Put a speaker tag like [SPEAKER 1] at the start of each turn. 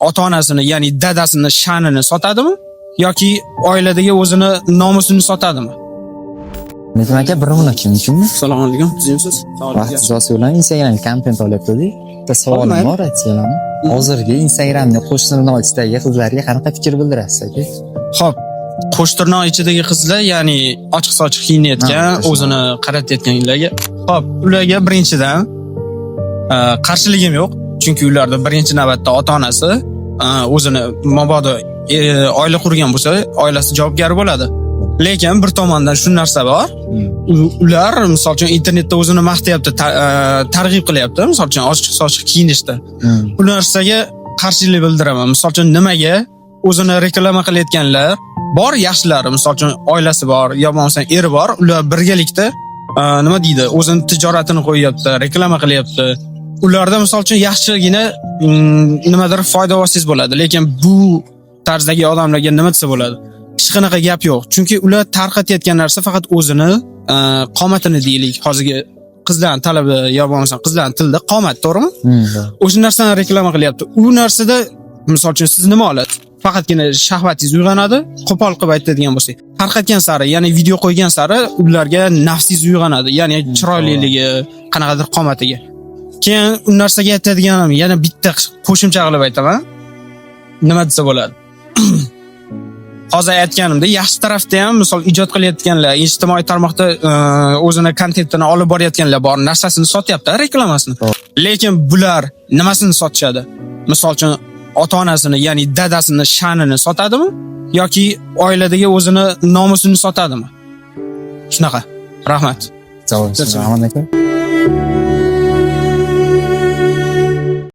[SPEAKER 1] Ota onasini, ya'ni dadasini sha'nini sotadimi yoki oiladagi o'zini nomusini sotadimi?
[SPEAKER 2] Lekin aka, bir minut mumkinmi?
[SPEAKER 1] Assalomu alaykum, tuzukmisiz?
[SPEAKER 2] Vaqtingiz oz bilan Instagram kontent olyapti. Bitta savolim
[SPEAKER 1] Mayli.
[SPEAKER 2] bor, aytsangiz. Hozirgi Instagramda qo'shtirnoq ichidagi qizlarga qanaqa fikr bildirasiz, aka?
[SPEAKER 1] Xo'p, qo'shtirnoq ichidagi qizlar, ya'ni ochiq sochiq kiyinayotgan,
[SPEAKER 2] Ha,
[SPEAKER 1] o'zini qaratayotganlarga. Xo'p, ularga birinchidan qarshiligim yo'q, chunki ularda birinchi navbatda ota onasi o'zini mabodo oila qurgan bo'lsa, oilasi javobgar bo'ladi. Lekin bir tomondan shu narsa bor. Ular misol uchun internetda o'zini maqtayapti, targ'ib qilyapti, misol uchun ochiq sochiq kiyinishda. Bu narsaga qarshilik bildiraman. Misol uchun, nimaga o'zini reklama qilayotganlar bor, yaxshilari, misol uchun, oilasi bor yo bo'lmasam eri bor, ular birgalikda nima deydi, o'zini tijoratini qo'yyapti, reklama qilyapti. Ularda misol uchun yaxshigina nimadir foyda olsangiz bo'ladi, lekin bu tarzdagi odamlarga nima desa bo'ladi? Hech qanaqa gap yo'q, chunki ular tarqatayotgan narsa faqat o'zini qomatini deylik, hozirgi qizlarni talabi yo bo'lmasam qizlarni tilida qomat, to'g'rimi? O'sha narsani reklama qilyapti. U narsada misol uchun siz nima olasiz? Faqatgina shahvatingiz uyg'onadi, qo'pol qilib aytadigan bo'lsak. Tarqatgan sari, ya'ni video qo'ygan sari ularga nafsingiz uyg'onadi, ya'ni chiroyliligi, qanaqadir qomatiga. Keyin u narsaga aytadiganim yana bitta qo'shimcha qilib aytaman. Nima desa bo'ladi? Hozir aytganimdek, yaxshi tarafda ham misol ijod qilayotganlar, ijtimoiy tarmoqda o'zini kontentini olib borayotganlar bor, narsasini sotyapti, reklamasini. Lekin bular nimasini sotishadi? Misol uchun, ota onasini, ya'ni dadasini sha'nini sotadimi yoki oiladagi o'zini nomusini sotadimi? Shunaqa. Rahmat.
[SPEAKER 2] Rahmat, aka.